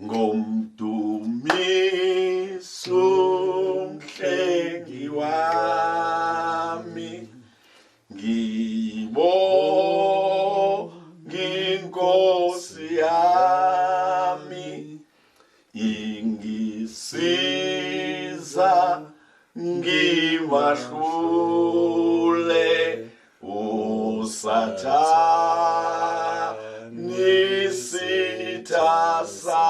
Ngomdumiso umhlengi wami, ngibonga inkosi yami, ingisiza ngimahlule usathane isitha sami.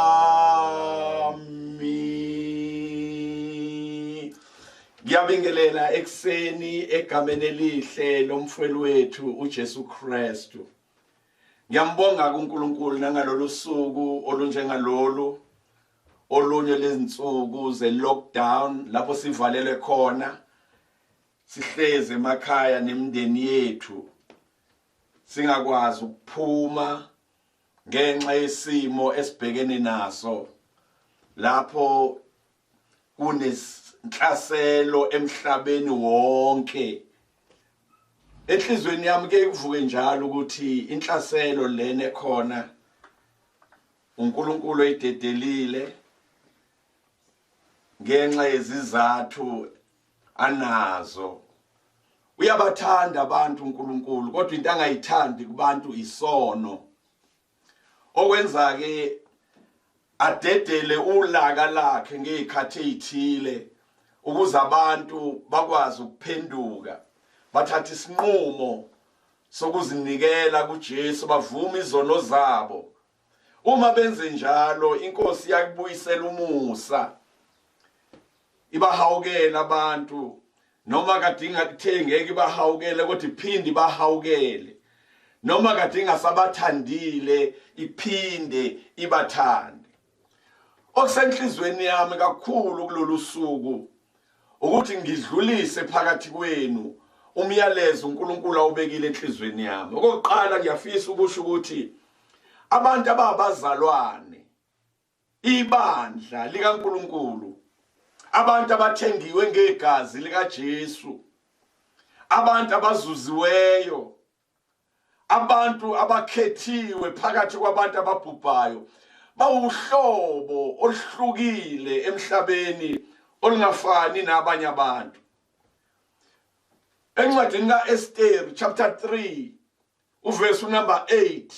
Ngiyabingelela ekuseni egameni elihle lomfweli wethu uJesu Kristu. Ngiyambonga kuNkulunkulu nangalolu suku olunjengalolu, olunye lezinsuku ze-lockdown lapho sivalelwe khona, sihlezi emakhaya nemindeni yethu, singakwazi ukuphuma ngenxa yesimo esibhekene naso, lapho kunesinhlaselo emhlabeni wonke. Enhlizweni yami ke kuvuke njalo ukuthi inhlaselo lena ekhona uNkulunkulu oyidedelile ngenxa yezizathu anazo. Uyabathanda abantu uNkulunkulu, kodwa into angayithandi kubantu isono, okwenza ke adedele ulaka lakhe ngezikhathi ezithile ukuze abantu bakwazi ukuphenduka, bathathe isinqumo sokuzinikela kuJesu, bavume izono zabo. Uma benze njalo, inkosi iyakubuyisela umusa, ibahawukela abantu, noma kade ingakuthe ngeke ibahawukele, kodwa iphinde ibahawukele, noma kade ingasabathandile iphinde ibathande. Okusenhlizweni yami kakhulu kulolu suku ukuthi ngidlulise phakathi kwenu umyalezo uNkulunkulu awubekile enhlizweni yami. Okokuqala, ngiyafisa ukusho ukuthi abantu ababazalwane, ibandla likaNkulunkulu, abantu abathengiwe ngegazi likaJesu, abantu abazuziweyo, abantu abakhethiwe phakathi kwabantu ababhubhayo, bawuhlobo oluhlukile emhlabeni olungafani nabanye abantu. Encwadini kaEsteri chapter 3 uverse number 8,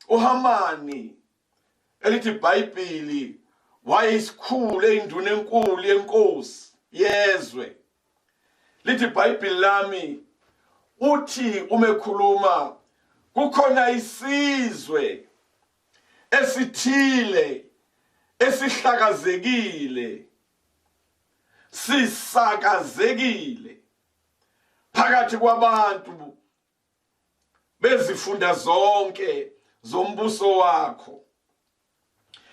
uHamani, elithi iBhayibheli, wayesikhulu, eyinduna enkulu yenkosi yezwe. Lithi iBhayibheli lami, uthi uma ekhuluma, kukhona isizwe esithile esihlakazekile, sisakazekile phakathi kwabantu bezifunda zonke zombuso wakho,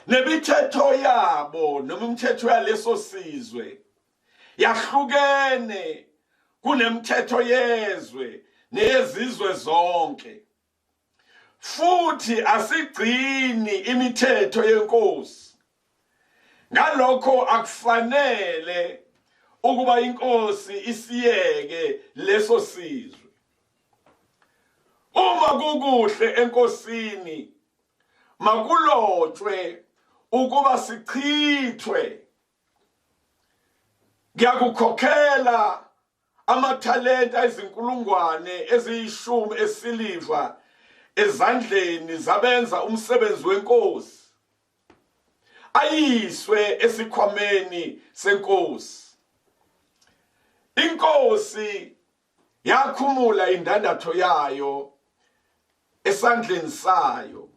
nemithetho yabo noma imithetho yaleso sizwe yahlukene kunemithetho yezwe neyezizwe zonke, futhi asigcini imithetho yenkosi. Ngalokho akufanele ukuba inkosi isiyeke leso sizwe. Uma kukuhle enkosini, makulotshwe ukuba sichithwe. Ngiyakukhokhela amathalenta ezinkulungwane eziyishumi esiliva ezandleni zabenza umsebenzi wenkosi, ayiswe esikhwameni senkosi. Inkosi yakhumula indandatho yayo esandleni sayo,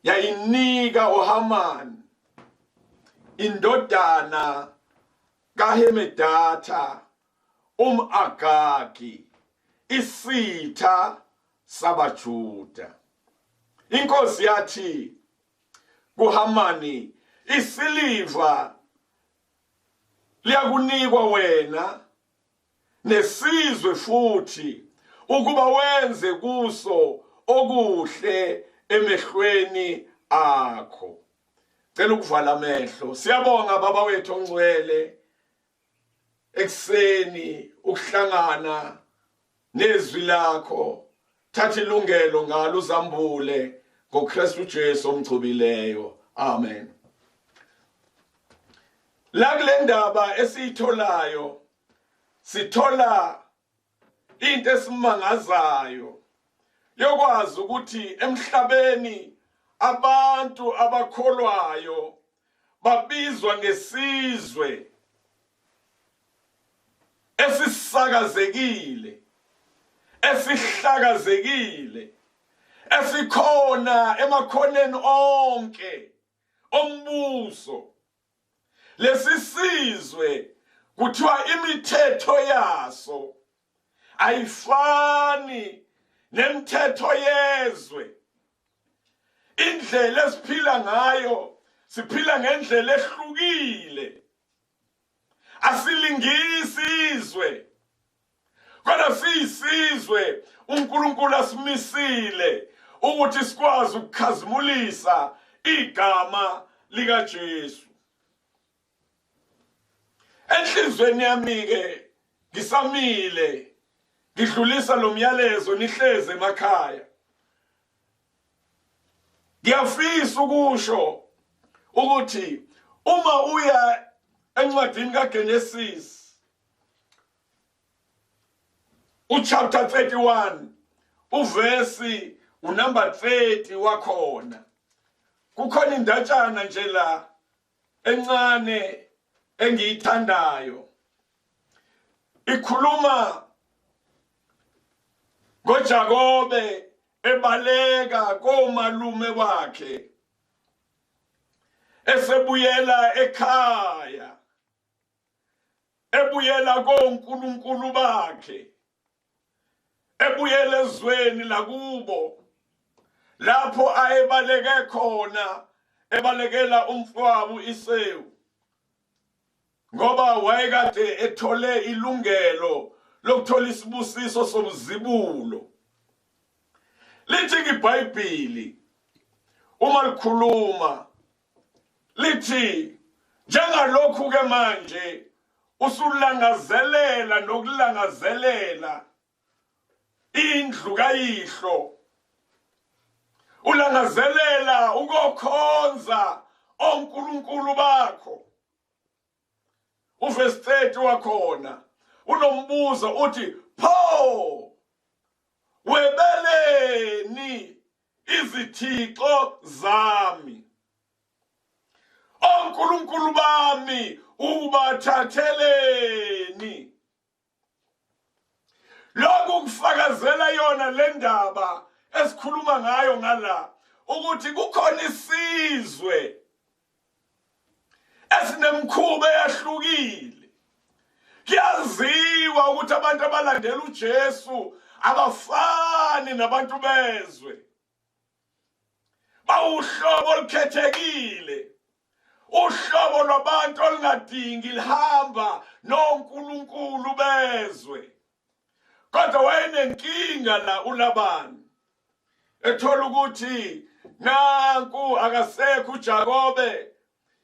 yayinika uHamani indodana kaHemedatha umAgagi, isitha sabaJuda. Inkosi yathi kuHamani, isiliva liyakunikwa wena nesizwe futhi ukuba wenze kuso okuhle emehlweni akho. Cela ukuvala amehlo. Siyabonga Baba wethu ongcwele ekuseni ukuhlangana nezwi lakho. Thatha ilungelo ngalo, uzambule ngoKristu Jesu omgcobileyo. Amen. La kule ndaba esiyitholayo sithola into esimangazayo yokwazi ukuthi emhlabeni abantu abakholwayo babizwa ngesizwe esisakazekile, esihlakazekile, esikhona emakhoneni onke ombuso. Lesi sizwe kuthiwa imithetho yaso ayifani nemithetho yezwe. Indlela esiphila ngayo, siphila ngendlela ehlukile. Asilingisi izwe, kodwa siyisizwe uNkulunkulu asimisile ukuthi sikwazi ukukhazimulisa igama likaJesu. Enhlizweni yami ke ngisamile ngidlulisa lo myalezo nihleze emakhaya. Ngiyafisa ukusho ukuthi uma uya encwadini kaGenesis uchapter 31 uvesi unumber 30 wakhona, kukhona indatshana nje la encane engiyithandayo, ikhuluma ngoJakobe ebaleka komalume wakhe esebuyela ekhaya, ebuyela konkulunkulu bakhe, ebuyela ezweni lakubo lapho ayebaleke khona, ebalekela umfowabo Isewu, ngoba wayekade ethole ilungelo lokuthola isibusiso sobuzibulo. Lithi iBhayibheli uma likhuluma lithi, njengalokhu ke manje usulangazelela nokulangazelela indlu kayihlo, ulangazelela ukokhonza onkulunkulu bakho. Uverse 30 wakhona unombuzo, uthi, pho webeleni izithixo zami? Onkulunkulu bami ubathatheleni? Lokhu kufakazela yona le ndaba esikhuluma ngayo ngala, ukuthi kukhona isizwe esinemkhuba eyahlukile. Kuyaziwa ukuthi abantu abalandela uJesu abafani nabantu bezwe, bawuhlobo olukhethekile, uhlobo lwabantu olungadingi lihamba noNkulunkulu bezwe. Kodwa wayenenkinga la uLabani, ethola ukuthi nanku akasekho uJakobe,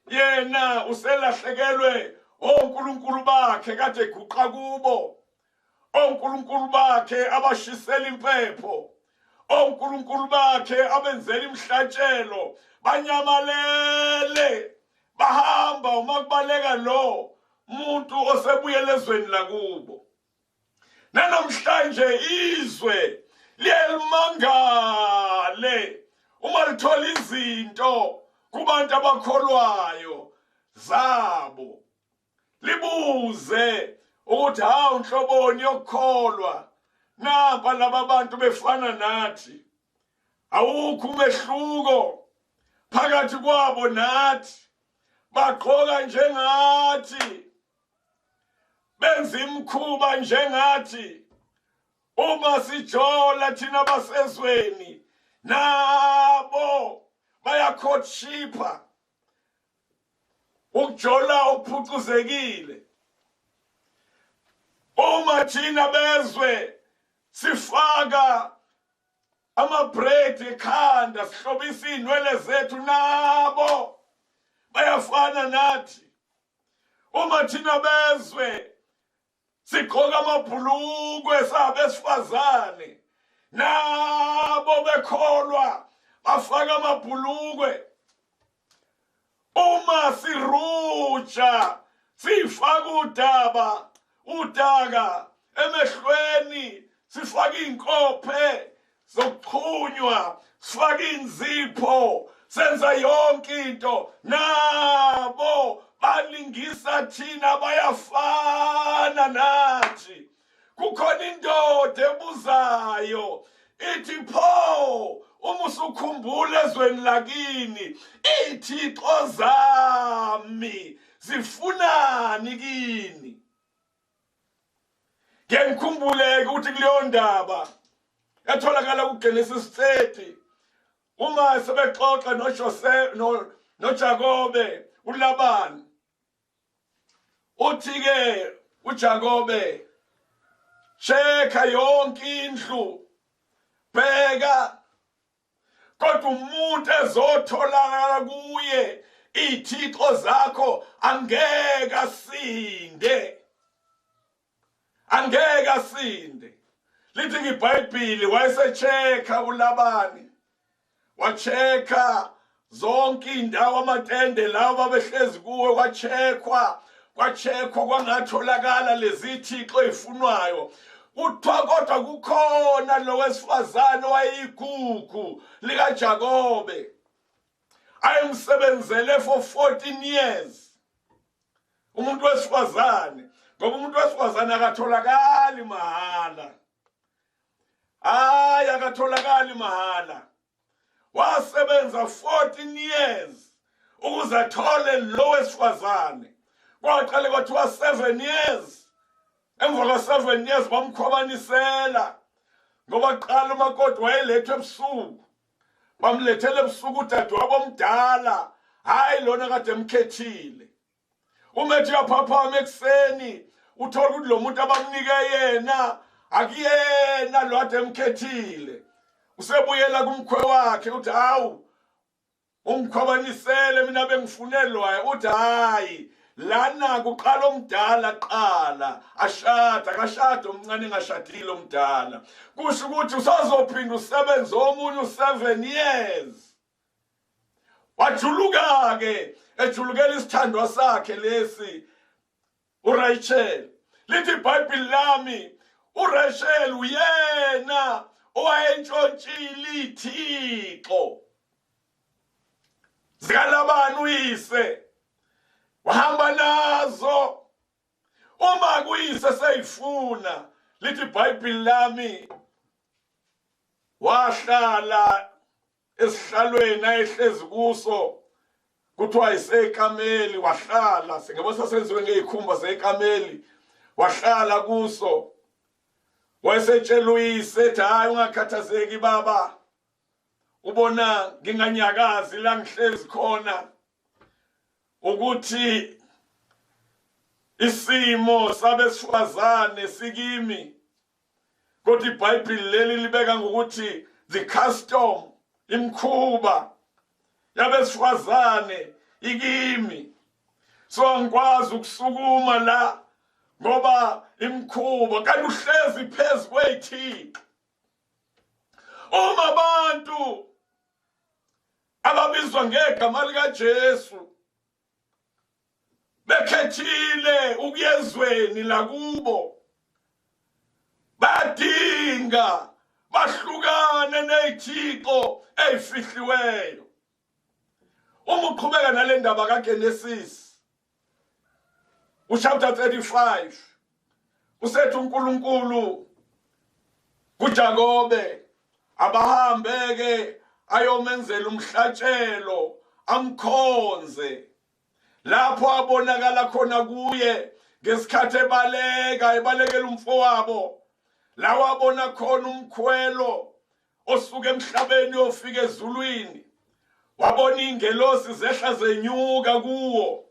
yena uselahlekelwe onkulunkulu bakhe kade eguqa kubo, onkulunkulu bakhe abashisela impepho, onkulunkulu bakhe abenzela imihlatshelo, banyamalele bahamba uma kubaleka lo muntu osebuyele ezweni lakubo. Nanamhlanje izwe liyelimangale uma lithola izinto kubantu abakholwayo zabo, libuze ukuthi hawu, nhloboni yokukholwa, nampa laba bantu befana nathi, awukho umehluko phakathi kwabo nathi, bagqoka njengathi, benza imikhuba njengathi, uma sijola thina basezweni nabo bayacourtshipa, ukujola okuphucuzekile. Uma thina bezwe sifaka ama-braid ekhanda, sihlobisa iy'nwele zethu, nabo bayafana nathi. Uma thina bezwe sigqoka amabhulukwe sabesifazane, nabo bekholwa bafaka amabhulukwe. Uma siruja sifaka udaba udaka emehlweni, sifaka inkophe zokuxhunywa, sifaka inzipho, senza yonke into, nabo balingisa thina, bayafana nathi. Kukhona indoda ebuzayo ithi, pho uma usukhumbula ezweni lakini, ithixo zami zifunani kini? Ke ngikhumbuleke ukuthi kuleyo ndaba etholakala kuGenesis 30, uma sebexoxa noJoseph noJakobe uLaban, uthi ke uJakobe, checka yonke indlu, bheka, kodwa umuntu ezotholakala kuye ithixo zakho angeke asinde, angeke asinde. Lithi iBhayibheli wayesechecka uLabani, wachecka zonke indawo, amatende lawo babehlezi kuwe, kwacheckwa, kwacheckwa, kwangatholakala lezi thixo ezifunwayo. Kuthiwa kodwa kukhona lo wesifazane owayeyigugu likaJakobe, ayemsebenzele for 14 years, umuntu wesifazane, ngoba umuntu wesifazane akatholakali mahala, hayi, akatholakali mahala. Wasebenza 14 years ukuze athole lo wesifazane. Kwaqale kwathiwa 7 years, emva kwa 7 years bamkhwabanisela, ngoba qala umakoti wayelethwe ebusuku, bamlethele ebusuku udadewabo omdala, hayi lona kade emkhethile. Uma ethi uyaphaphama ekuseni, uthola ukuthi lo muntu abamnike yena akuyena lo ade emkhethile. Usebuyela kumkhwe wakhe, uthi, hawu, ungikhwabanisele, mina bengifunelwayo. Uthi, hayi, lana kuqala omdala qala ashada, akashada omncane engashadile omdala. Kusho ukuthi usazophinda usebenze omunye u7 years. Wajuluka ke, ejulukela isithandwa sakhe lesi uRachel. Lithi iBhayibheli lami uRachel uyena owayentshontshile ithixo zikaLabani uyise, wahamba nazo. Uma kuyise seyifuna, lithi iBhayibheli lami wahlala esihlalweni ayehlezi kuso, kuthiwa isekameli, wahlala singabe sasenziwe ngezikhumba zekameli, wahlala kuso. Wayesetshela uyise ethi, hayi, ungakhathazeki baba, ubona nginganyakazi la ngihlezi khona, ukuthi isimo sabesifazane sikimi. Kodwa iBhayibheli leli libeka ngokuthi the custom, imkhuba yabesifazane ikimi, so angikwazi ukusukuma la ngoba imkhuba. Kanti uhlezi phezu kweyithixo. Uma abantu ababizwa ngegama likaJesu bekhethile ukuyezweni lakubo, badinga bahlukane nezithixo ezifihliweyo. Uma uqhubeka nale ndaba kaGenesis uchapter 35, usethi uNkulunkulu kuJakobe abahambe ke ayomenzela umhlatshelo, amkhonze lapho abonakala khona kuye ngesikhathi ebaleka, ebalekela umfowabo, la wabona khona umkhwelo osuka emhlabeni ofika ezulwini, wabona ingelosi zehla zenyuka kuwo.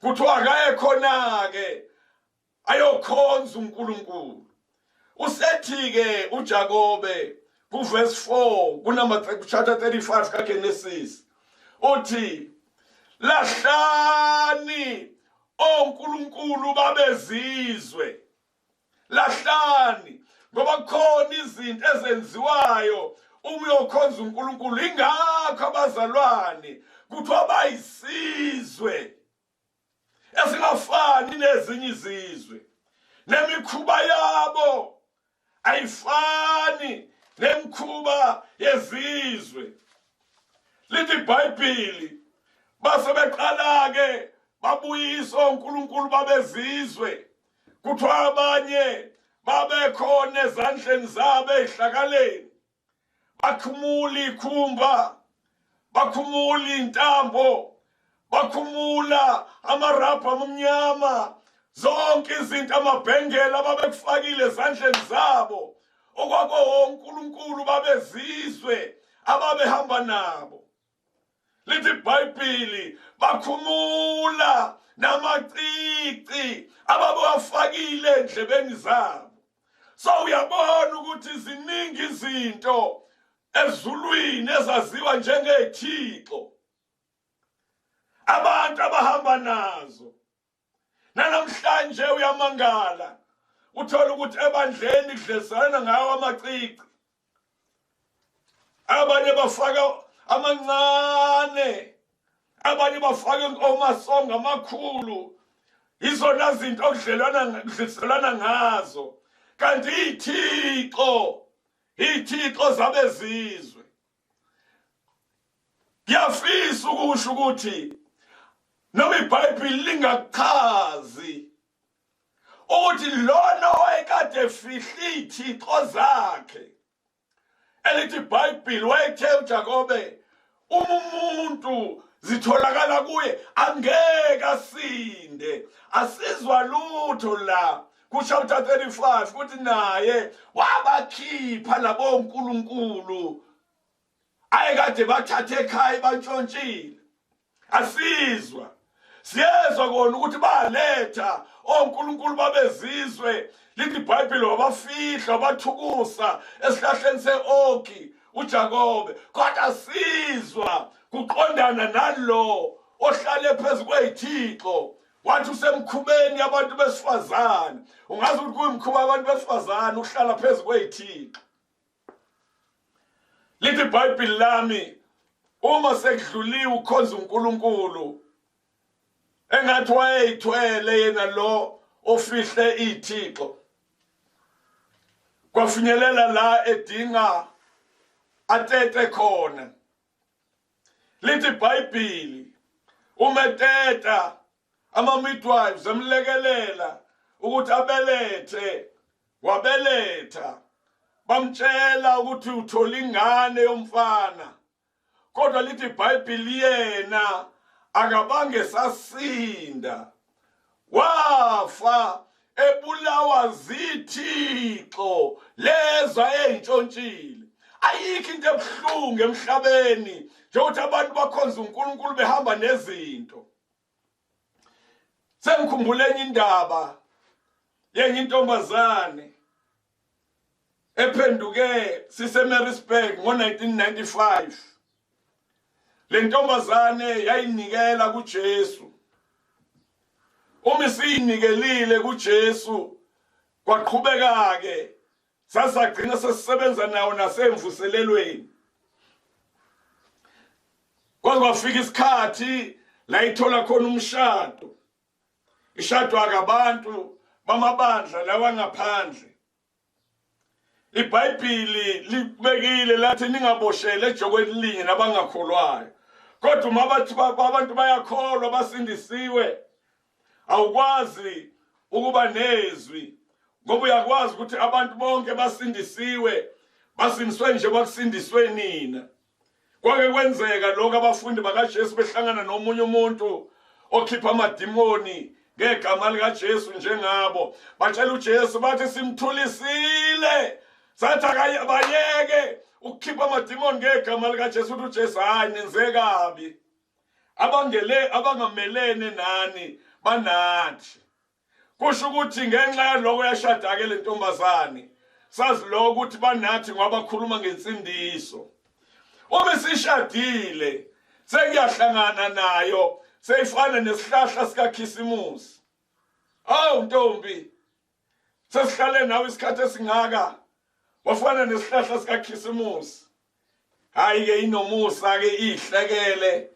Kuthiwa akaye khona ke ayokhonza uNkulunkulu. Usethi ke uJakobe kuverse 4 kunumber chapter 35 kaGenesis, uthi, lahlani onkulunkulu babezizwe, lahlani, ngoba kukhona izinto ezenziwayo uma uyokhonza uNkulunkulu. Ingakho abazalwane Kuthiwa bayisizwe esingafani nezinye izizwe, nemikhuba yabo ayifani nemikhuba yezizwe. Lithi iBhayibheli base beqala-ke babuyisa onkulunkulu babezizwe. Kuthiwa abanye babekhona ezandleni zabo ey'hlakaleni, bakhumula ikhumba, bakhumula intambo, bakhumula amarabha amnyama, zonke izinto, amabhengela ababekufakile ezandleni zabo, okwakowonkulunkulu babezizwe ababehamba nabo. Lithi iBhayibheli bakhumula namacici ababewafakile endlebeni zabo. So uyabona ukuthi ziningi izinto ezulwini ezaziwa njengethixo abantu abahamba nazo. Nanamhlanje uyamangala uthola ukuthi ebandleni kudlezana ngawo amacici, abanye bafaka amancane, abanye bafaka omasongo amakhulu. Izona zinto okudlelwana kudliselwana ngazo, kanti ithixo ithixo zabezizwe. Ngiyafisa ukusho ukuthi noma iBhayibheli lingakuchazi ukuthi lona owayekade efihla iy'thixo zakhe, elithi iBhayibheli wayethe uJakobe uma umuntu zitholakala kuye angeke asinde. Asizwa lutho la kuchapter 35 ukuthi naye wabakhipha labo nkulunkulu ayekade bathathe ekhaya bantshontshile. Asizwa, siyezwa kona ukuthi baletha onkulunkulu babezizwe. Lithi iBhayibheli wabafihla, wabathukusa esihlahleni se-oki uJakobe, kodwa sizwa kuqondana nalo ohlale phezu kwey'thixo wathi usemkhubeni yabantu besifazane. Ungazi ukuthi kuyimkhuba yabantu besifazane ukuhlala phezu kwey'thixo. Lithi iBhayibheli lami uma sekudluliwe ukhonza uNkulunkulu engathi wayeyithwele yena lo ofihle ithixo, kwafinyelela la edinga atete khona. Lithi iBhayibheli uma eteta ama-midwives emlekelela ukuthi abelethe, wabeletha, bamtshela ukuthi uthola ingane yomfana, kodwa lithi iBhayibheli yena akabange sasinda, wafa ebulawa zithixo lezo ayeyintshontshile. Ayikho into ebuhlungu emhlabeni njengokuthi abantu bakhonza uNkulunkulu behamba nezinto. Sengikhumbula enye indaba yenye intombazane ephenduke siseMaritzburg ngo-1995. Le ntombazane yayinikela kuJesu. Uma isiyinikelile kuJesu, kwaqhubeka-ke sasagcina sesisebenza nawo nasemvuselelweni. Kwaze kwafika isikhathi la ithola khona umshado, ishadwa ngabantu bamabandla lawa ngaphandle. IBhayibhili libekile lathi ningaboshele ejokweni linye nabangakholwayo, kodwa uma bathi abantu bayakholwa basindisiwe, awukwazi ukuba nezwi ngoba uyakwazi ukuthi abantu bonke basindisiwe, basindiswe nje bakusindiswe nina. Kwake kwenzeka lokho abafundi bakaJesu behlangana nomunye umuntu okhipha amadimoni ngegama likaJesu njengabo, batshela uJesu bathi simthulisile, sathi akabayeke ukukhipha amadimoni ngegama likaJesu. Uthi uJesu hayi, nenze kabi, abangele abangamelene nani banathi. Kusho ukuthi ngenxa yaloko yashada-ke le ntombazane. Sazi lokho ukuthi banathi ngoba bakhuluma ngensindiso. Uma isishadile sekuyahlangana nayo, seyifana nesihlahla sikaKhisimusi. Awu ntombi, sesihlale nawe isikhathi esingaka, wafana nesihlahla sikaKhisimusi. Hayi ke inomusa ke ihlekele.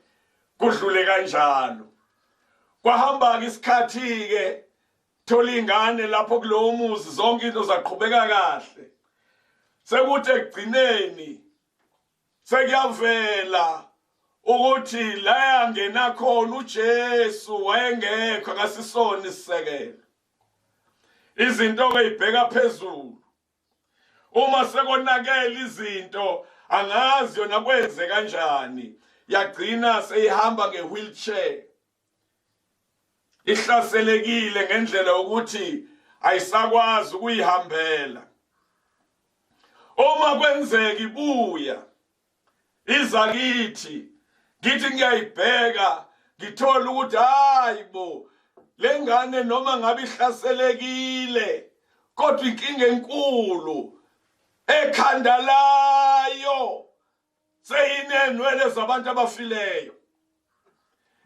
Kudlule kanjalo. Kwahamba-ke isikhathi-ke thola ingane lapho kulowo muzi zonke into zaqhubeka kahle. Sekuthi ekugcineni sekuyavela ukuthi la yangena khona uJesu wayengekho akasisona isisekelo. Izinto ke ibheka phezulu. Uma sekonakele izinto angazi yona kwenze kanjani yagcina seyihamba nge-wheelchair ihlaselekile ngendlela yokuthi ayisakwazi ukuyihambela uma kwenzeka ibuya iza kithi ngithi ngiyayibheka ngithola ukuthi hayi bo lengane noma ngabe ihlaselekile kodwa inkinga enkulu ekhanda layo seyinenwele zabantu abafileyo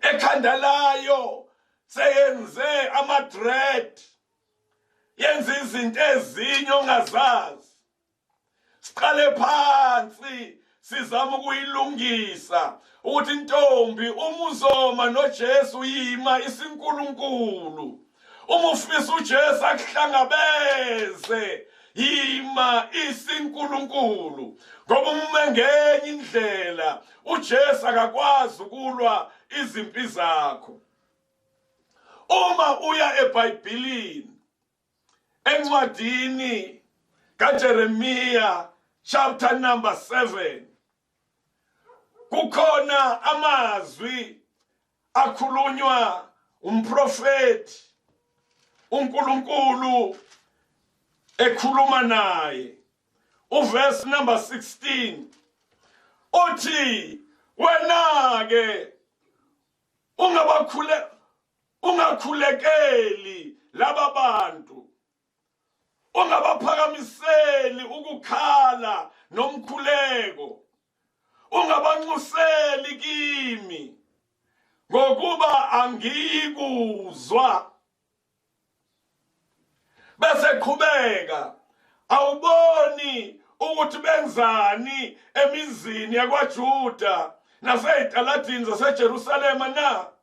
ekhanda layo seyenze ama-dread yenza izinto ezinye ongazazi siqale phansi sizama ukuyilungisa ukuthi intombi uma uzoma noJesu yima isinkulunkulu uma ufisa uJesu akuhlangabeze yima isinkulunkulu ngoba uma ngenye indlela uJesu akakwazi ukulwa izimpi zakho uma uya eBhayibhelini encwadini kaJeremiya chapter number 7 kukhona amazwi akhulunywa umprofeti uNkulunkulu ekhuluma naye uverse number 16 uthi wena ke ungabakhule Ungakhulekeli laba bantu. Ungabaphakamiseli ukukhala nomkhuleko. Ungabanxuseli kimi ngokuba angiyikuzwa. Bese qhubeka awuboni ukuthi benzani emizini yakwaJuda nasey'taladini zaseJerusalema na?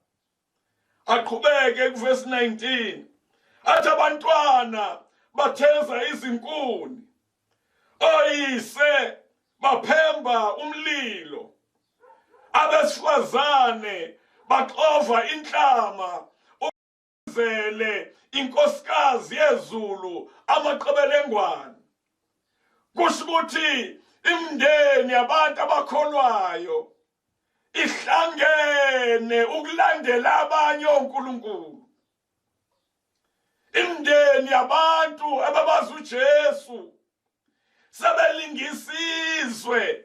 Aqhubeke kuvesi 19 athi abantwana batheza izinkuni oyise baphemba umlilo abesifazane baxova inhlama ukwenzele inkosikazi yezulu amaqebelengwane kusho ukuthi imndeni yabantu abakholwayo ihlangene ukulandela abanye onkulunkulu imndeni yabantu ababazi uJesu sebelingisizwe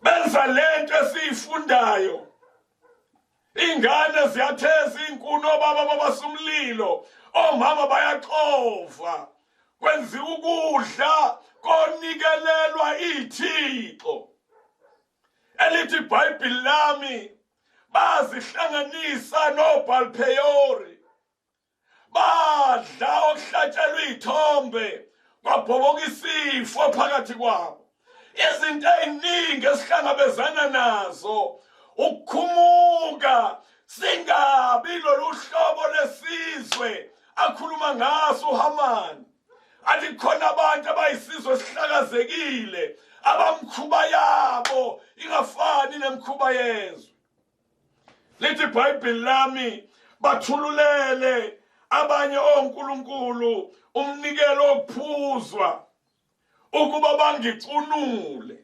benza lento esiyifundayo ingane ziyatheza inkuni obaba babasa umlilo omama bayaxova kwenziwa ukudla konikelelwa ithixo elithi iBhayibheli lami bazihlanganisa noBhalpheyori badla okuhlatshelwa iy'thombe kwabhoboka isifo phakathi kwabo izinto ey'ningi esihlangabezana nazo ukukhumuka singabi lolu hlobo lesizwe akhuluma ngaso uHamani athi khona abantu abayisizwe esihlakazekile abamkhuba yabo ingafani nemkhuba yezwe lithi iBhayibheli lami bathululele abanye onkulunkulu umnikelo wokuphuzwa ukuba bangicunule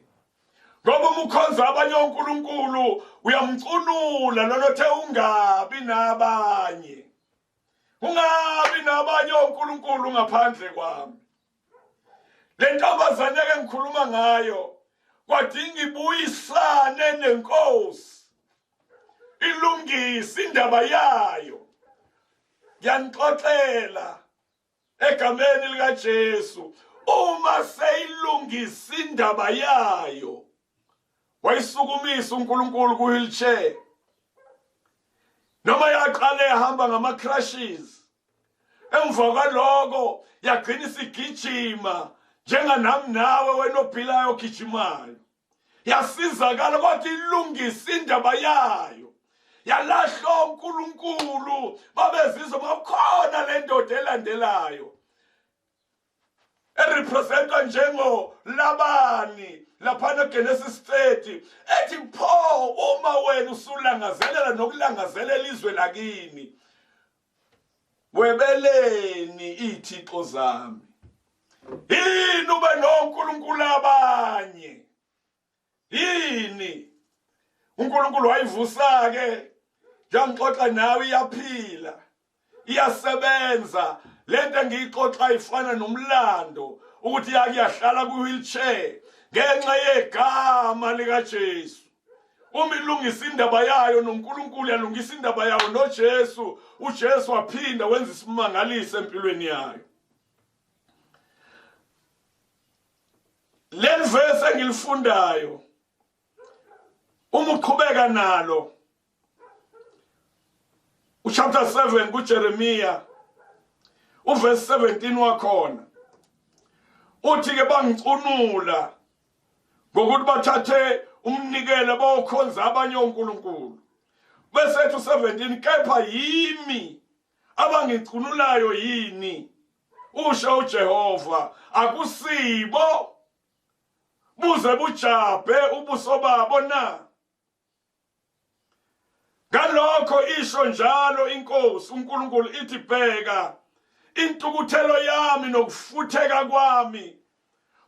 ngoba uma ukhonza abanye onkulunkulu uyamcunula lolothe ungabi nabanye ungabi nabanye onkulunkulu ngaphandle kwami le ntombazane ke ngikhuluma ngayo kwadinga ibuyisane nenkosi ilungise indaba yayo ngiyanixoxela egameni likaJesu uma seyilungisa indaba yayo wayisukumisa uNkulunkulu ku wheelchair noma yaqala ehamba ngama crashes emva kwaloko yagcina isigijima njenganami nawe wena ophilayo ogijimayo. Yasizakala kodwa ilungisa indaba yayo. Yalahla uNkulunkulu babezizwe bakhona le ndoda elandelayo. Erepresentwa njengo Labani laphana Genesis 30 ethi pho uma wena usulangazelela nokulangazelela izwe lakini webeleni ithixo zami yini ube noNkulunkulu abanye yini uNkulunkulu wayivusa ke njengixoxa nawe iyaphila iyasebenza lento engiyixoxa ifana nomlando ukuthi yake yahlala ku-wheelchair ngenxa yegama likaJesu uma ilungisa indaba yayo noNkulunkulu yalungisa indaba yayo noJesu uJesu waphinda wenza isimangaliso empilweni yayo leli verse engilifundayo uma uqhubeka nalo uchapter 7 kuJeremiya uverse 17 wakhona uthi ke bangicunula ngokuthi bathathe umnikelo bawokhonza abanye onkulunkulu bese ethi u17 kepha yimi abangicunulayo yini usho uJehova akusibo buze bujabhe ubuso babo na Ngalokho isho njalo inkosi uNkulunkulu ithi bheka intukuthelo yami nokufutheka kwami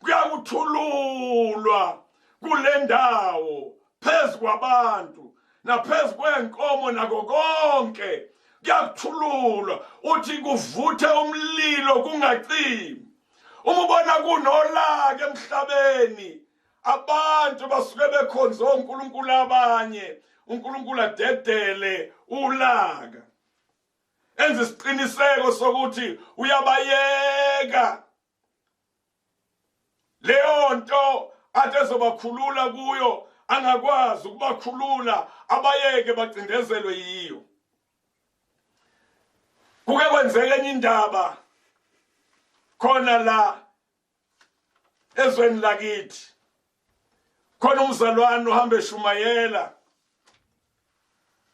kuyakuthululwa kule ndawo phezu kwabantu naphezu kwenkomo nako konke kuyakuthululwa uthi kuvuthe umlilo kungacimi uma ubona kunolaka emhlabeni abantu basuke bekhonze onkulunkulu abanye uNkulunkulu adedele ulaka enze isiqiniseko sokuthi uyabayeka leyo nto athi ezobakhulula kuyo angakwazi ukubakhulula abayeke bacindezelwe yiyo kuke kwenzeka enye indaba khona la ezweni lakithi khona umzalwane ohamba eshumayela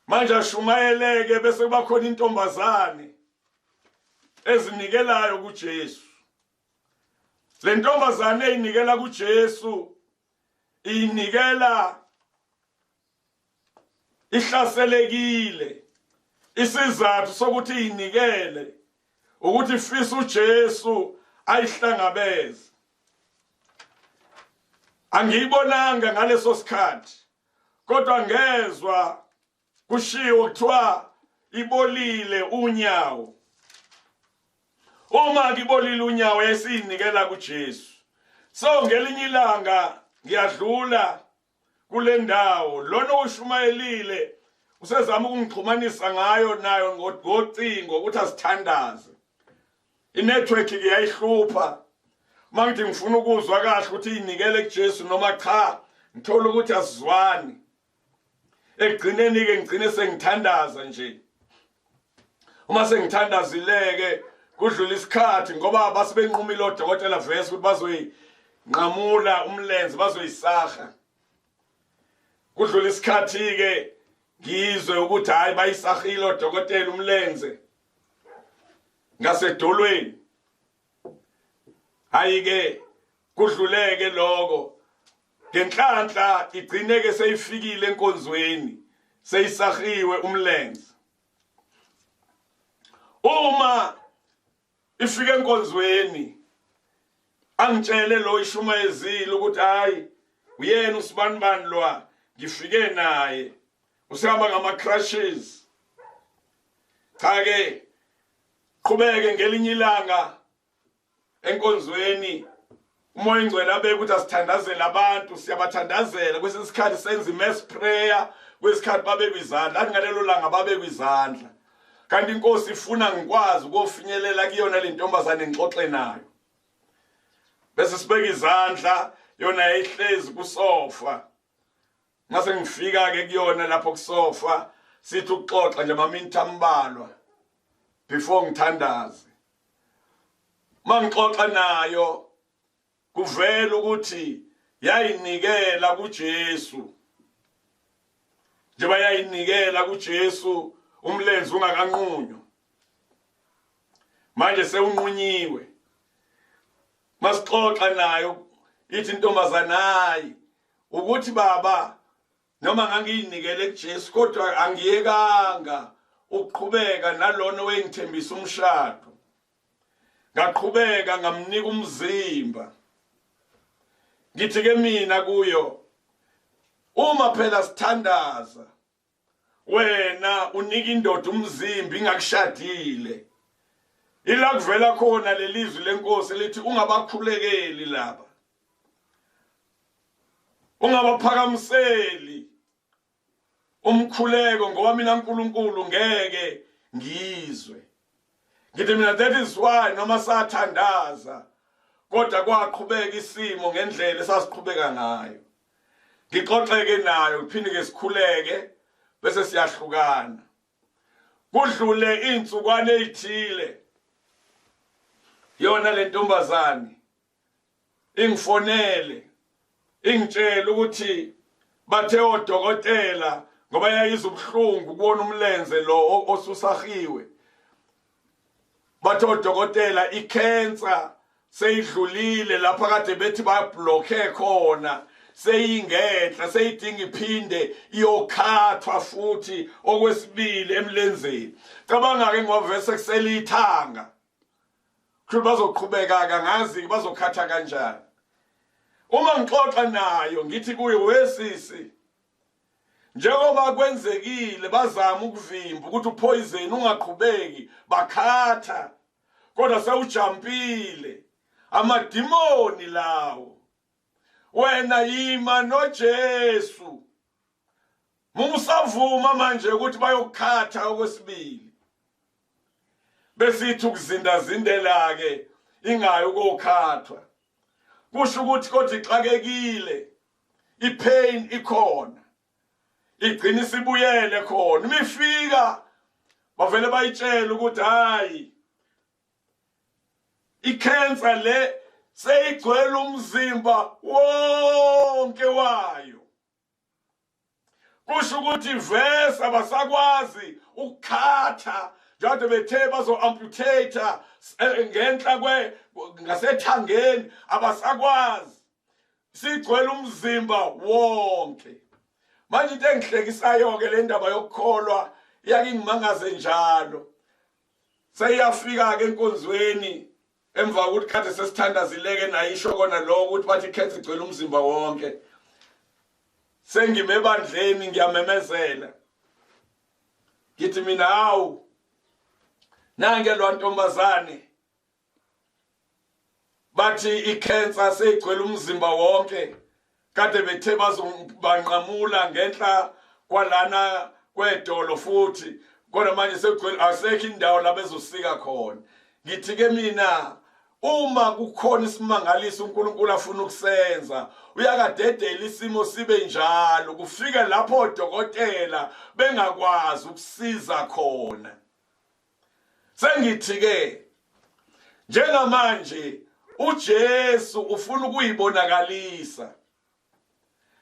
manje ashumayeleke bese kuba khona intombazane ezinikelayo kuJesu le ntombazane eyinikela kuJesu iyinikela ihlaselekile isizathu sokuthi iyinikele ukuthi ifisa uJesu ayihlangabeze angiyibonanga ngaleso sikhathi kodwa ngezwa kushiwo kuthiwa ibolile unyawo uma ngibolile unyawo yesiyinikela kuJesu so ngelinye ilanga ngiyadlula kule ndawo lona oshumayelile usezama ukungixhumanisa ngayo nayo ngocingo ukuthi asithandaze inetwork ke yayihlupha uma ngithi ngifuna ukuzwa kahle ukuthi iyinikele kuJesu noma cha ngithola ukuthi asizwani ekugcineni ke ngigcine sengithandaza nje uma sengithandazileke kudlula isikhathi ngoba basebenqumile odokotela vese ukuthi bazoyinqamula umlenze bazoyisaha kudlula isikhathi ke ngizwe ukuthi hayi bayisahile odokotela umlenze ngasedolweni hayi ke kudluleke lokho ngenhlanhla igcineke seyifikile enkonzweni seyisahiwe umlenze uma ifika enkonzweni angitshele lo ishumayezile ukuthi hayi uyena usibanibani lwa ngifike naye usehamba ngama crashes cha ke qhubeke ngelinye ilanga enkonzweni umoya ingcwele abeke ukuthi asithandazele abantu siyabathandazela kwesinye isikhathi senza i-mass prayer kwesikhathi babekwe izandla athi ngalelo langa babekwe izandla kanti inkosi ifuna ngikwazi ukuyofinyelela kuyona le ntombazane ngixoxe nayo bese sibeka izandla yona yayihlezi kusofa mase ngifika ke kuyona lapho kusofa sithi ukuxoxa nje amaminthi ambalwa before ngithandaze mangixoxa nayo kuvela ukuthi Yayinikela kuJesu. Njengoba yayinikela kuJesu umlenze ungakanqunywa. Manje sewunqunyiwe. Masixoxa nayo ithi intombazana hayi ukuthi baba noma ngangiyinikele kuJesu kodwa angiyekanga ukuqhubeka nalona owengithembisa umshado. Ngaqhubeka ngamnika umzimba. Ngithi ke mina kuyo uma phela sithandaza wena unika indoda umzimba ingakushadile ila kuvela khona lelizwi lenkosi lithi ungabakhulekeli laba ungabaphakamiseli umkhuleko ngoba mina uNkulunkulu ngeke ngizwe. Ngithi mina that is why noma sathandaza kodwa kwaqhubeka isimo ngendlela esasiqhubeka ngayo. Ngixoxeke nayo kuphinde ke sikhuleke bese siyahlukana. Kudlule izinsukwana ezithile yona le ntombazane ingifonele ingitshela ukuthi bathe odokotela ngoba yayizwa ubuhlungu kubona umlenze lo osusahiwe bathe odokotela ikhensa seyidlulile lapha kade bethi bablocke khona seyingenhla seyidinga iphinde iyokhathwa futhi okwesibili emlenzeni. Cabanga ke ngoba vese kuselithanga kusho bazoqhubeka ke angazi bazokhatha kanjani. Uma ngixoxa nayo ngithi kuye wesisi njengoba kwenzekile bazama ukuvimba ukuthi upoison ungaqhubeki bakhatha kodwa sewujampile amadimoni lawo wena yima noJesu musavuma manje ukuthi bayokukhatha okwesibili besithi ukuzindazindela ke ingayi ukokhathwa kusho ukuthi kodwa ixakekile ipain ikhona igcina isibuyele khona imifika bavele bayitshela ukuthi hayi ikhensa le seyigcwele umzimba wonke wayo kusho ukuthi vese abasakwazi ukukhatha njengoba bethe bazo-amputate ngenhla kwe ngasethangeni abasakwazi sigcwele umzimba wonke. Manje into engihlekisayo-ke le ndaba yokukholwa iyake ingimangaze njalo. Seyiyafika-ke enkonzweni emva kokuthi kade sesithandazileke naye isho kona lokho ukuthi bathi ikhensa igcwele umzimba wonke. Sengime ebandleni ngiyamemezela ngithi mina hawu nange lwantombazane bathi ikhensa seyigcwele umzimba wonke kade bethe bazobanqamula ngenhla kwalana kwedolo futhi kodwa manje sekugcwele asekho indawo la bezosika khona. Ngithi ke mina uma kukhona isimangaliso uNkulunkulu afuna ukusenza uyakadedela isimo sibe njalo kufike lapho odokotela bengakwazi ukusiza khona. Sengithi ke njengamanje uJesu ufuna ukuyibonakalisa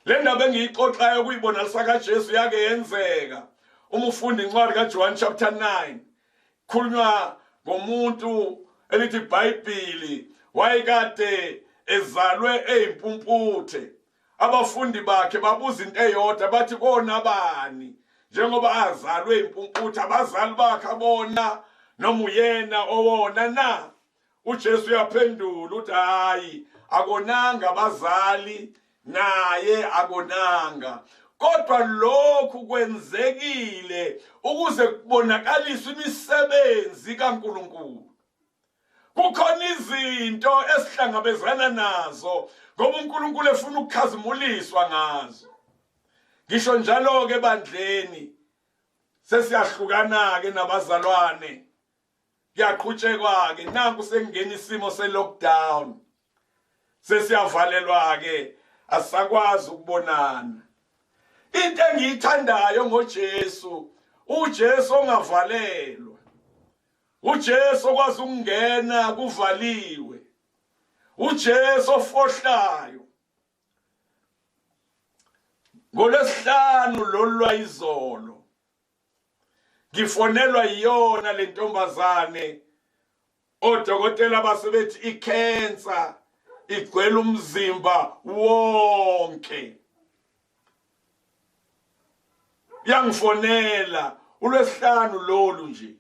le ndaba engiyixoxayo ukuyibonakalisa kaJesu yake yenzeka. Uma ufunda incwadi kaJohn chapter 9 khulunywa ngomuntu elithi iBhayibheli wayekade ezalwe eyimpumputhe. Abafundi bakhe babuza into eyodwa bathi kona bani njengoba azalwe impumputhe abazali bakhe abona noma uyena owona na? uJesu uyaphendula uthi hayi akonanga abazali naye akonanga kodwa lokhu kwenzekile ukuze kubonakaliswe imisebenzi kaNkulunkulu. Kukhona izinto esihlangabezana nazo ngoba uNkulunkulu efuna ukukhazimuliswa ngazo. Ngisho njalo ke ebandleni sesiyahlukana ke nabazalwane kuyaqhutshekwa ke nanku sekungena isimo se-lockdown sesiyavalelwa ke asisakwazi ukubonana. Into engiyithandayo ngoJesu uJesu ongavalelwa uJesu okwazi ukungena kuvaliwe uJesu ofohlayo. Ngolwesihlanu lolu lwayizolo ngifonelwa yiyona le ntombazane, odokotela basebethi ikhensa igcwele umzimba wonke. Yangifonela ulwesihlanu lolu nje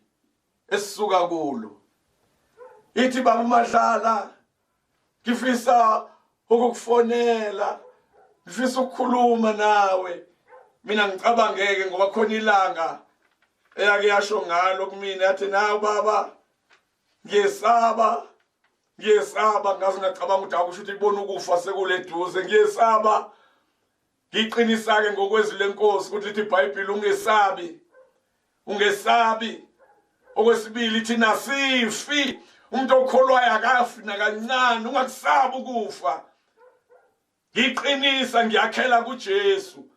esisuka kulo, ithi baba uMadlala, ngifisa ukukufonela, ngifisa ukukhuluma nawe. Mina ngicabangeke ngoba khona ilanga eyake yasho ngalo kumina, yathi nawe baba ngiyesaba, ngiyesaba. Ngaze ngacabanga ukuthi akusho ukuthi ibona ukufa sekuleduze. Ngiyesaba. Ngiqinisa-ke ngokwezwi lenkosi ukuthi lithi iBhayibheli ungesabi, ungesabi. Okwesibili thina sifi, umuntu okholwayo akafi nakancane, ungakusabi ukufa. Ngiqinisa ngiyakhela kuJesu.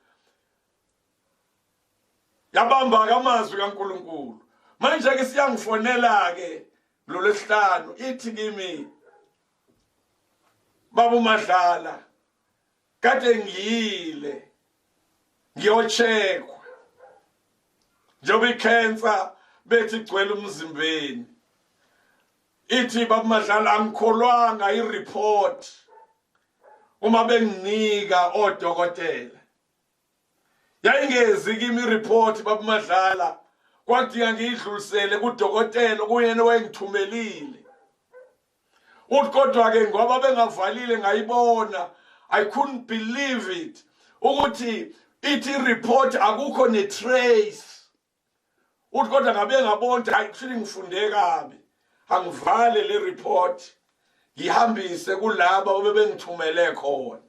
Yabamba-ke amazwi kaNkulunkulu. Manje-ke siyangifonela-ke lolwesihlanu, ithi kimi baba uMadlala, kade ngiyile ngiyocheckwa njengoba ikhensa bethi igcwele umzimbeni. Ithi baba Madlala, angikholwanga i-report uma benginika odokotela. Yayingezi kimi i-report baba Madlala, kwadinga ngiyidlulisele kudokotela kuyena owayengithumelile. Uthi kodwa-ke ngoba bengavalile ngayibona, I couldn't believe it ukuthi ithi report akukho ne-trace. Uthi kodwa ngabe ngabona ukuthi hayi, kushuthi ngifunde kabi, angivale le report ngihambise kulaba obebengithumele khona.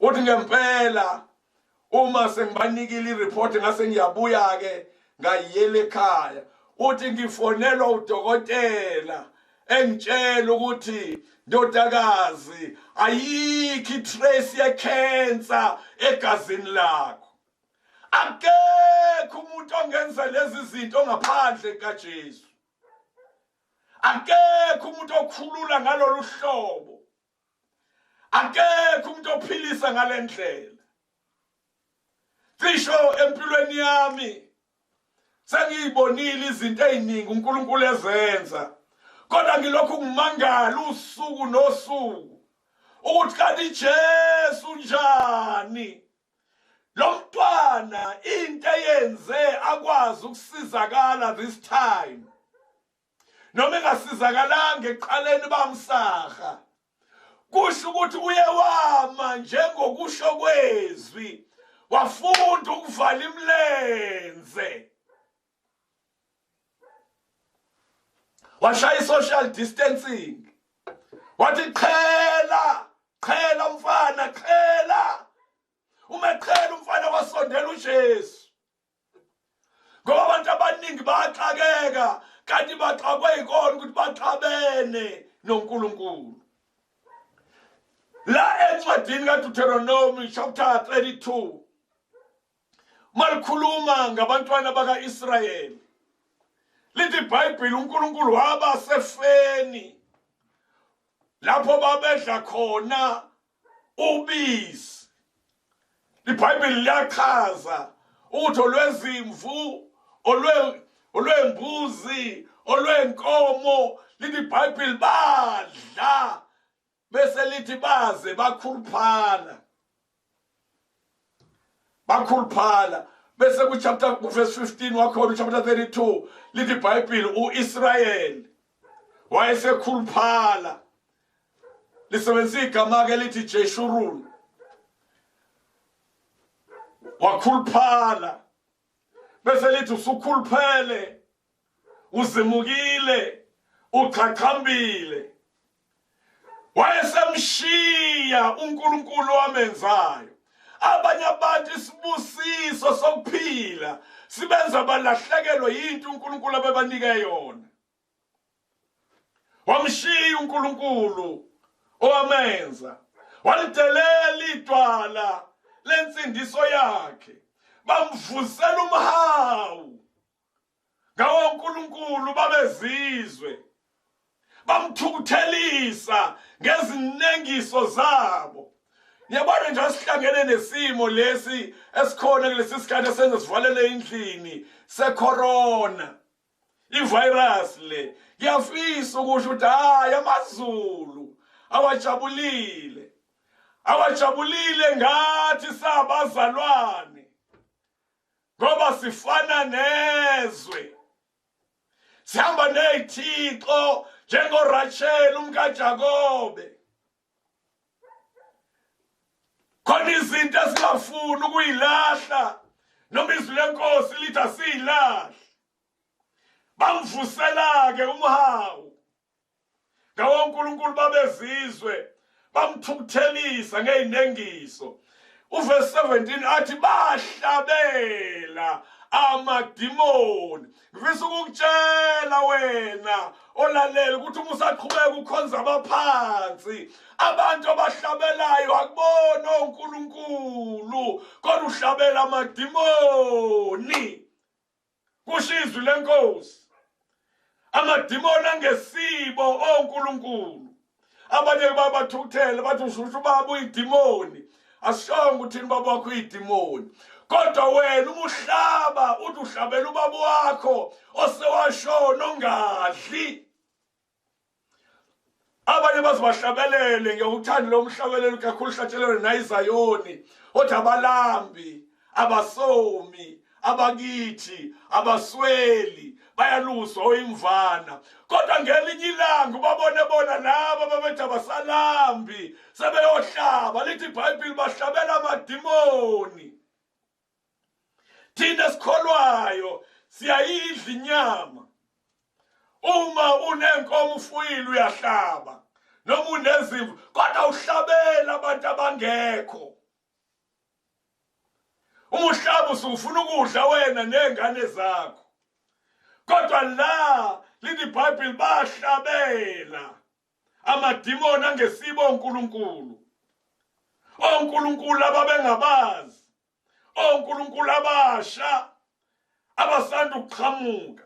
Uthi ngempela uma sengibanikile i-report ngase ngiyabuya-ke ngayiyela ekhaya. Uthi ngifonelwa udokotela engitshela ukuthi ndodakazi, ayikho i-trace ye-cancer egazini lakho. Akekho umuntu ongenza lezi zinto ngaphandle kaJesu. Akekho umuntu okhulula ngalolu hlobo. Akekho umuntu ophilisa ngalendlela. Cisho empilweni yami sengiyibonile izinto eziningi uNkulunkulu ezenza, kodwa ngilokhu ngimangala usuku nosuku ukuthi kanti Jesu njani lo mntwana into eyenze akwazi ukusizakala this time, noma engasizakalanga ekuqaleni bamsaha. Kusho ukuthi uye wama njengokusho kwezwi, wafunda ukuvala imlenze, washaya i-social distancing, wathi qhela qhela mfana, qhela. Uma eqhela umfana wasondela uJesu, ngoba abantu abaningi bayaxakeka kanti baxakwe yikona ukuthi baxabene noNkulunkulu. La encwadini kaDeuteronomy chapter 32 malikhuluma ngabantwana bakaIsrayeli, lithi iBhayibheli uNkulunkulu waba sefeni lapho babedla khona ubisi. IBhayibheli liyachaza ukuthi olwezimvu, olwembuzi, olwenkomo. Lithi iBhayibheli badla, bese lithi baze bakhuluphala, bakhuluphala. Bese ku chapter ku verse 15 wakhona chapter 32 lithi iBhayibheli uIsrayeli wayesekhuluphala, lisebenzisa igama ke lithi Jeshurun, wakhuluphala. Bese lithi usukhuluphele, uzimukile, uchachambile. Wayesemshiya uNkulunkulu wamenzayo. Abanye abantu isibusiso sokuphila sibenza balahlekelwe yinto uNkulunkulu abebanike yona. Wamshiya uNkulunkulu owamenza, walidelela idwala lensindiso yakhe, bamvusela umhawu ngawo uNkulunkulu babezizwe, bamthukuthelisa ngezinengiso zabo. Niyabona nje sihlangene nesimo lesi esikhona kulesi sikhathi esenza sivalele endlini secorona. Ivirus le. Ngiyafisa ukusho ukuthi hayi amaZulu awajabulile. Awajabulile ngathi sabazalwane. Ngoba sifana nezwe. Sihamba nezithixo njengoRachel umkaJakobe. Khona izinto esingafuni ukuyilahla noma izwi lenkosi lithi asiyilahle. Bamvusela ke umhawu ngawo uNkulunkulu babezizwe, bamthukuthelisa ngeyinengiso. Uverse 17 athi bahlabela amadimoni. Ngifisa ukukutshela wena olalela ukuthi uma usaqhubeka ukhonza abaphansi, abantu abahlabelayo akubona oNkulunkulu, kodwa uhlabela amadimoni. Kusho izwi lenkosi. Amadimoni angesibo oNkulunkulu. Abanye babathukuthele bathi ushushu ubaba uyidimoni. Asishongo ukuthi ubaba wakho uyidimoni. Kodwa wena uma uhlaba uthi uhlabela ubaba wakho osewashona ongadli. Abanye bazibahlabelele ngiyakuthanda lo mhlabelelo kakhulu hlatshelelwe nayiZayoni othi abalambi abasomi abakithi abasweli bayaluswa oyimvana, kodwa ngelinye ilanga ubabone bona laba babethi abasalambi sebeyohlaba. Lithi iBhayibheli bahlabela amadimoni. Thina esikholwayo siyayidla inyama. Uma unenkomo ufuyile uyahlaba, noma unezimvu, kodwa uhlabela abantu abangekho. Uma uhlaba usufuna ukudla wena nezingane zakho. Kodwa la lithi iBhayibheli bahlabela amadimoni angesibo oNkulunkulu. ONkulunkulu ababengabazi, oNkulunkulu abasha abasanda ukuqhamuka,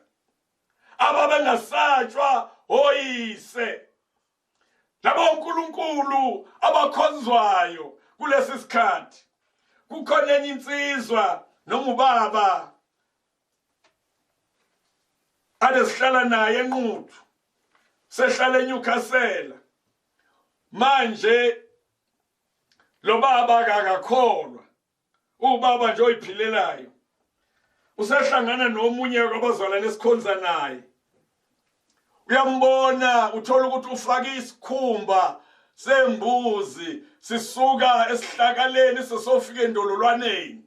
ababengasatshwa oyise. Labo oNkulunkulu abakhonzwayo kulesi sikhathi. Kukhona enye insizwa noma ubaba ade sihlala naye eNquthu, sehlala eNewcastle. Manje lo baba akakholwa, ubaba nje oyiphilelayo. Usehlangana nomunye kwabazalwane esikhonza naye, uyambona uthola ukuthi ufake isikhumba sembuzi sisuka esihlakaleni sesofika endololwaneni.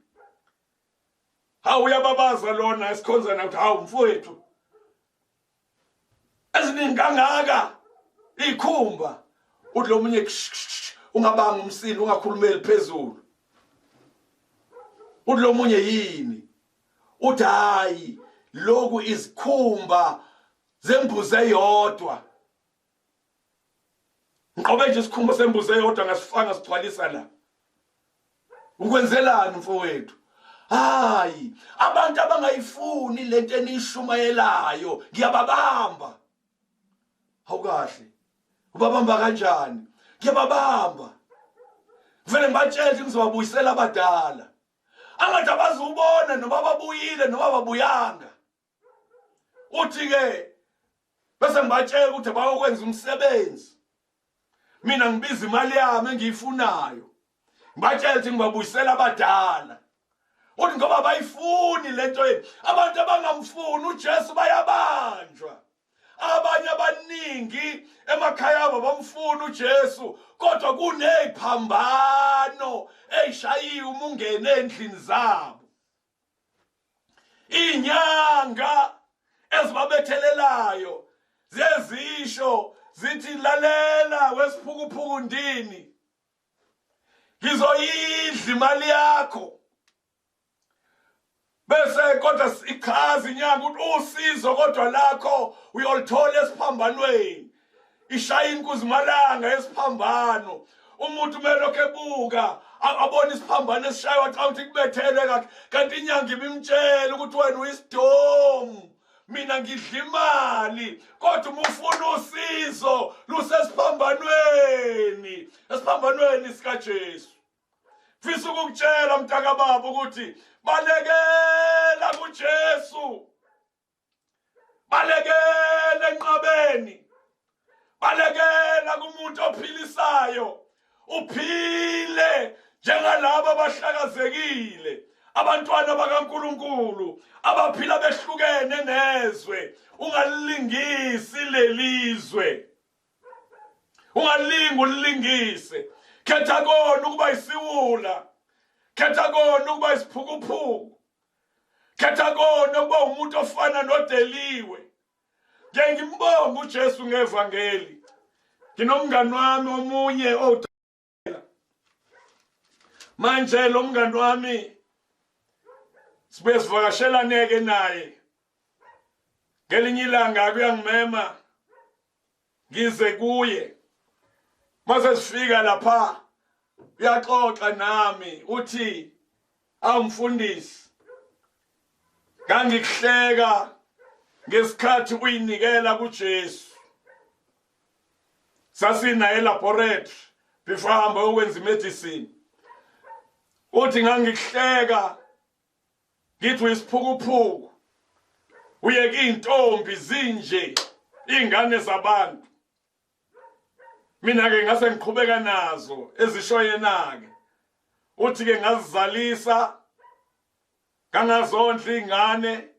Hawu, uyababaza lona esikhonza naye ukuthi hawu mfowethu, eziningi kangaka ikhumba. Uthi lo munye ungabanga umsindo, ungakhulumeli phezulu. Uthi lo munye yini? Uthi hayi, lokhu izikhumba zembuzi eyodwa. Ngiqobe nje isikhumba sembuzi eyodwa ngasifaka sigcwalisa la. Ukwenzelani mfowethu? Hayi, abantu abangayifuni lento enishumayelayo ngiyababamba. Awukahle. Ubabamba kanjani? Ngiyababamba. Vele ngibatshele ukuthi ngizobabuyisela abadala. Angathi abazubona noma babuyile noma babuyanga. Uthi ke bese ngibatshela ukuthi bayokwenza umsebenzi. Mina ngibiza imali yami engiyifunayo. Ngibatshela ukuthi ngibabuyisela abadala. Uthi ngoba bayifuni lento yenu. Abantu abangamfuni uJesu bayabanjwa. Abanye abaningi emakhaya abo bamfuna uJesu, kodwa kuneziphambano ezishayiwe uma ungene endlini zabo. Inyanga ezibabethelelayo ziyezisho zithi lalela wesiphukuphuku ndini, ngizoyidla imali yakho. Bese kodwa ichaza inyanga ukuthi usizo kodwa lakho uyolithola esiphambanweni. Ishaya inkuzimalanga esiphambano. Umuntu kumele lokho ebuka abone isiphambano esishaywa cha ukuthi kubethelwe kakhe, kanti inyanga ibimtshela ukuthi wena uyisidomu, mina ngidla imali, kodwa uma ufuna usizo lusesiphambanweni, esiphambanweni sikaJesu. Fisa ukukutshela mntakababa ukuthi balekela kuJesu. Balekela enqabeni. Balekela kumuntu ophilisayo. Uphile njengalabo abahlakazekile. Abantwana bakaNkuluNkulu abaphila behlukene nezwe. Ungalingisi lelizwe. Ungalingi ulingise. Khetha kona ukuba isiwula. Khetha kona ukuba isiphukuphuku. Khetha kona ukuba umuntu ofana nodeliwe. Ngeke ngimbonge uJesu ngevangeli. Nginomngani wami omunye owudokotela. Manje lo mngani wami sibuye sivakashelane-ke naye. Ngelinye ilanga kuyangimema ngize kuye. Mase sifika lapha uyaxoxa nami uthi awumfundisi ngangikuhleka ngesikhathi uyinikela kuJesu. Sasinaye laboratory before hamba yokwenza imedicine. Uthi ngangikuhleka ngithi uyisiphukuphuku uyeke iy'ntombi zinje iy'ngane zabantu. Mina ke ngase ngiqhubeka nazo ezisho yena-ke. Uthi ke ngazizalisa ngangazondla iy'ngane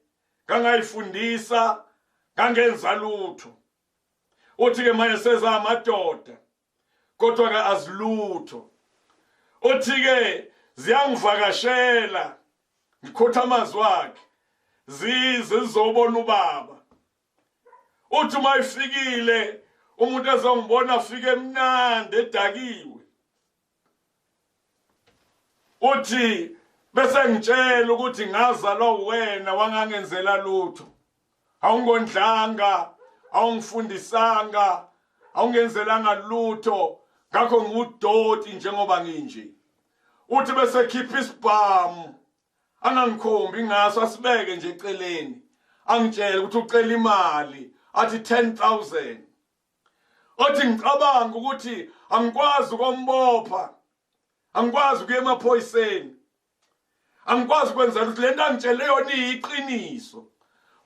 ngangayifundisa ngangenza lutho. Uthi ke manje sezamadoda kodwa ke azilutho. Uthi ke ziyangivakashela ngikhotha amazwi akhe zize zizobona ubaba. Uthi uma ifikile umuntu ezongibona afike emnandi edakiwe. Uthi bese ngitshela ukuthi ngazalwa wena wangangenzela lutho. Awungondlanga, awungifundisanga, awungenzelanga lutho, ngakho ngiwudoti njengoba nginje. Uthi bese khipha isibhamu angangikhombi ngaso asibeke nje eceleni angitshele ukuthi ucela imali athi 10000. Othi ngicabanga ukuthi angikwazi ukombopha, angikwazi ukuya emaphoyiseni, angikwazi ukwenza lutho, lento angitshele yona iyiqiniso.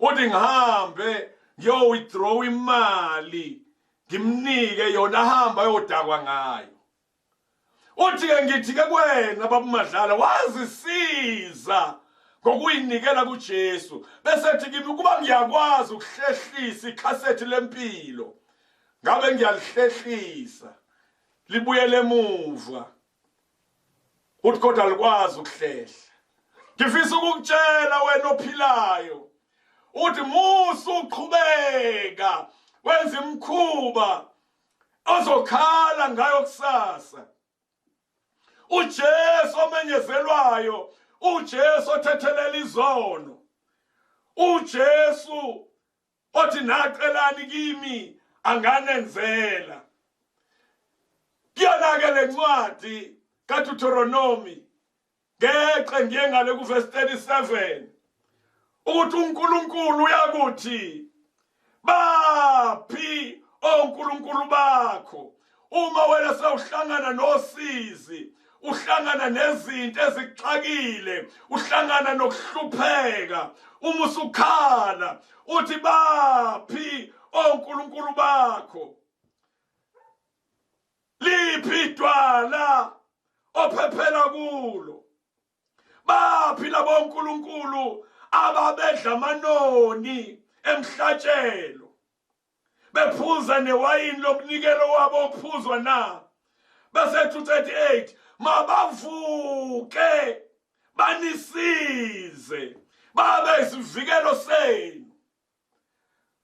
Uthi ngihambe ngiyo withdraw imali ngimnike yona ahambe ayodakwa ngayo. Uthi ke ngithi ke kuwena baba Madlala wazisiza ngokuyinikela kuJesu bese ethi kimi ukuba ngiyakwazi ukuhlehlisa ikhasethi lempilo ngabe ngiyalihlehlisa libuyele emuva. Uthi kodwa alikwazi ukuhlehla. Ngifisa ukukutshela wena ophilayo uthi musa uqhubeka wenza imikhuba ozokhala ngayo kusasa. uJesu omenyezelwayo, uJesu othethelela izono, uJesu othi nacelani kimi anganenzela. Kuyona-ke le ncwadi kaDeuteronomy ngeqe ngiye ngale kuvesi 37 ukuthi uNkulunkulu uyakuthi baphi onkulunkulu bakho uma wena sewuhlangana nosizi, uhlangana nezinto ezikuxakile, uhlangana nokuhlupheka, uma usukhala uthi baphi onkulunkulu bakho, liphi idwala ophephela kulo, baphi labo nkulunkulu ababedla amanoni emhlatshelo bephuza newayini lomnikelo wabo ophuzwa na? Bese 238 mabavuke banisize babe isivikelo senu.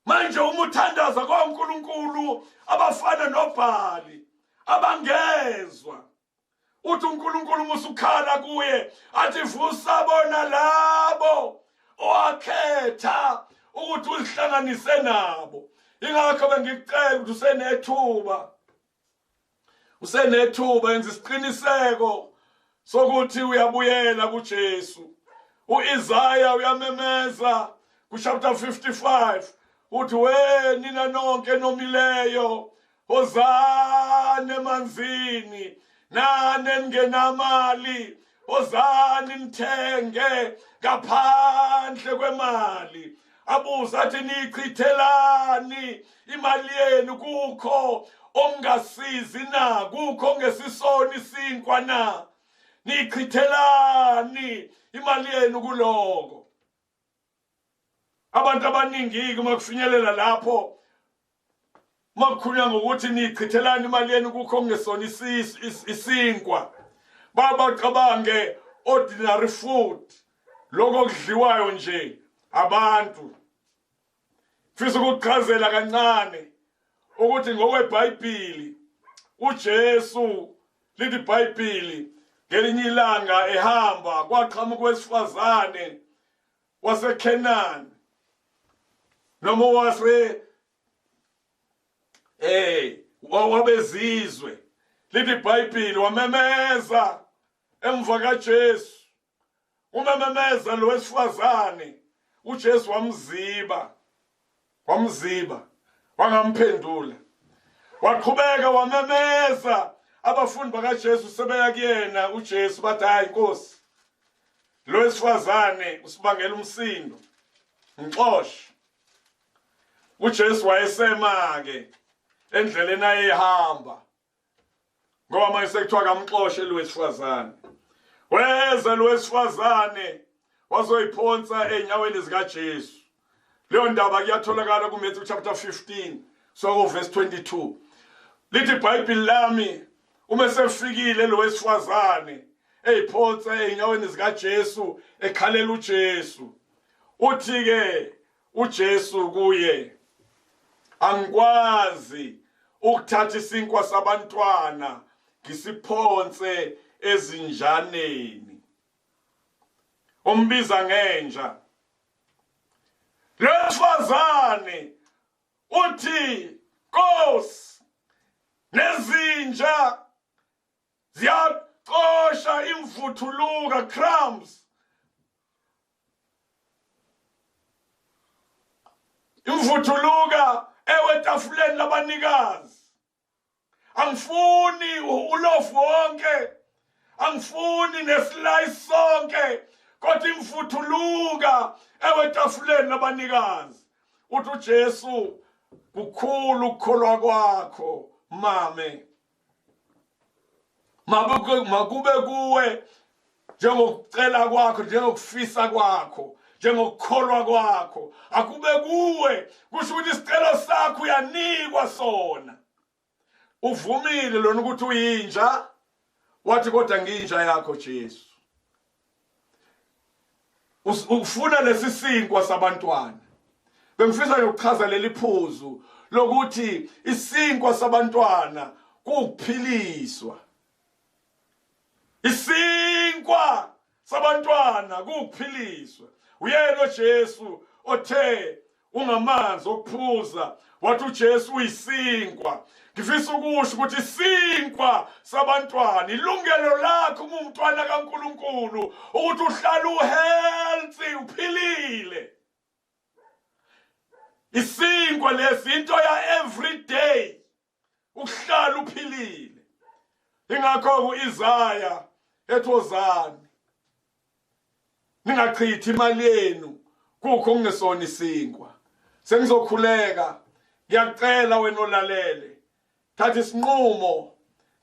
Manje uma uthandaza koNkulunkulu abafana noBhali abangezwa, uthi uNkulunkulu uma usukhala kuye athi vusa bona labo owakhetha ukuthi uzihlanganise nabo. Ingakho bengikucela ukuthi usenethuba, usenethuba, yenza isiqiniseko sokuthi uyabuyela kuJesu. uIsaya uyamemeza kuchapter 55 uthi we nina nonke nomileyo, hozani emanzini, Nani eningenamali, ozani nithenge ngaphandle kwemali. Abuza athi niyichithelani imali yenu kukho okungasizi na, kukho ongesisona isinkwa na? Niyichithelani imali yenu kuloko? Abantu abaningi-ke uma kufinyelela lapho, uma kukhulunywa ngokuthi niyichithelani imali yenu kukho okungesona isinkwa, babacabange ordinary food, lokho okudliwayo nje abantu. Fisa ukukuchazela kancane ukuthi ngokweBhayibheli uJesu, lithi iBhayibheli, ngelinye ilanga ehamba kwaqhamuka wesifazane waseKhenani noma wase wabezizwe, lithi iBhayibheli wamemeza emva kaJesu. Umememeza lo wesifazane, uJesu wamziba, wamziba, wangamphendula. Waqhubeka wamemeza, abafundi bakaJesu sebeya kuyena uJesu bathi, hayi Nkosi, lo wesifazane usibangela umsindo, mxoshe. uJesu wayesema-ke endleleni ayehamba, ngoba manje sekuthiwa kamxoshe lo wesifazane. Weza lo wesifazane wazoyiphonsa ey'nyaweni zikaJesu. Leyo ndaba kuyatholakala kuMatthew chapter 15 so verse 22. Lithi iBhayibheli lami, uma sefikile lo wesifazane eyiphonsa ey'nyaweni zikaJesu ekhalela uJesu, uthi-ke uJesu kuye, angikwazi ukuthatha isinkwa sabantwana ngisiphonse ezinjaneni. Umbiza ngenja. Lwesifazane uthi, Nkosi, nezinja ziyacosha imvuthuluka, crumbs, imvuthuluka ewe etafuleni labanikazi. Angifuni ulofu wonke, angifuni neslice sonke, kodwa imvuthuluka ewe etafuleni labanikazi. Uthi uJesu, kukhulu ukukholwa kwakho mame, makube kuwe njengokucela kwakho, njengokufisa kwakho, njengokukholwa kwakho, akube kuwe. Kusho ukuthi isicelo sakho uyanikwa sona. Uvumile lona ukuthi uyinja, wathi kodwa ngiyinja yakho Jesu. Ufuna lesi sinkwa sabantwana. Bengifisa ukuchaza leli phuzu lokuthi isinkwa sabantwana kuwukuphiliswa. Isinkwa sabantwana kuwukuphiliswa. Uyena uJesu othe ungamanzi okuphuza, wathi uJesu uyisinkwa. Ngifisa ukusho ukuthi isinkwa sabantwana ilungelo lakho uma umntwana kaNkuluNkulu ukuthi uhlale uhealthy, uphilile. Isinkwa lesi into ya every day, ukuhlala uphilile. Ingakho uIsaya ethi, wozani ningachithi imali yenu kukho kungesona isinkwa. Sengizokhuleka, ngiyakucela wena olalele, thatha isinqumo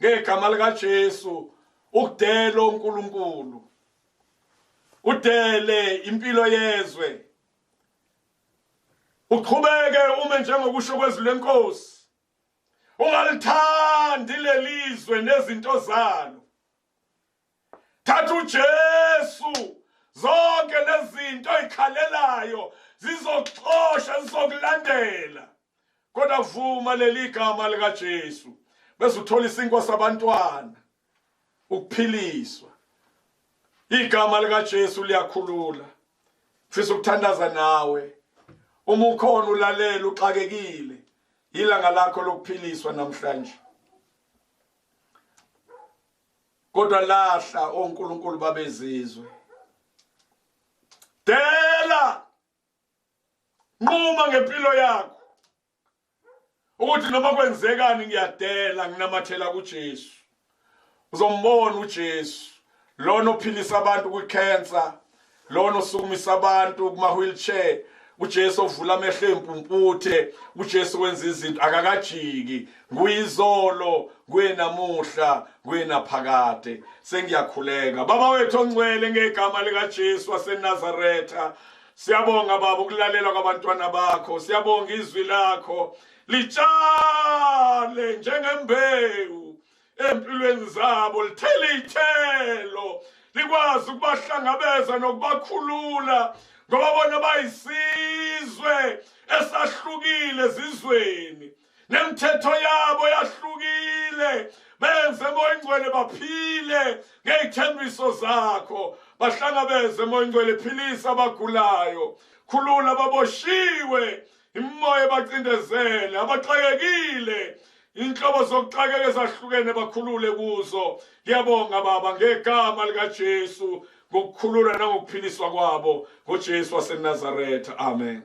ngegama likaJesu ukudela uNkulunkulu, udele impilo yezwe, uqhubeke ume njengokusho kwezwi lenkosi. Ungalithandi lelizwe nezinto zalo. Thatha uJesu, zonke lezinto oyikhalelayo zizoxosha, zizokulandela. Kodwa vuma leli gama likaJesu bese uthola isinkwa sabantwana, ukuphiliswa. Igama likaJesu liyakhulula. Mfisa ukuthandaza nawe. Uma ukhona ulalela uxakekile, ilanga lakho lokuphiliswa namhlanje. Kodwa lahla onkulunkulu babezizwe, dela, nquma ngempilo yakho ukuthi noma kwenzekani ngiyadela, nginamathela kuJesu. Uzombona uJesu lona ophilisa abantu kwicancer, lona osukumisa abantu kuma wheelchair, uJesu ovula amehlo empumputhe, uJesu wenza izinto akakajiki, nguyizolo, nguye namuhla, nguye naphakade. Sengiyakhuleka Baba wethu ongcwele ngegama likaJesu waseNazaretha. Siyabonga Baba ukulalela kwabantwana bakho, siyabonga izwi lakho litshale njengembewu empilweni zabo, lithele ithelo, likwazi ukubahlangabeza nokubakhulula, ngoba bona bayisizwe esahlukile ezizweni, nemithetho yabo yahlukile. Benze, Moya Ingcwele, baphile ngey'thembiso zakho. Bahlangabeze, Moya Ingcwele, philisa abagulayo, khulula ababoshiwe, imimoya ebacindezele, abaxakekile, inhlobo zokuxakeka ezahlukene bakhulule kuzo. Ngiyabonga Baba ngegama likaJesu ngokukhulula nangokuphiliswa kwabo ngoJesu waseNazaretha. Amen.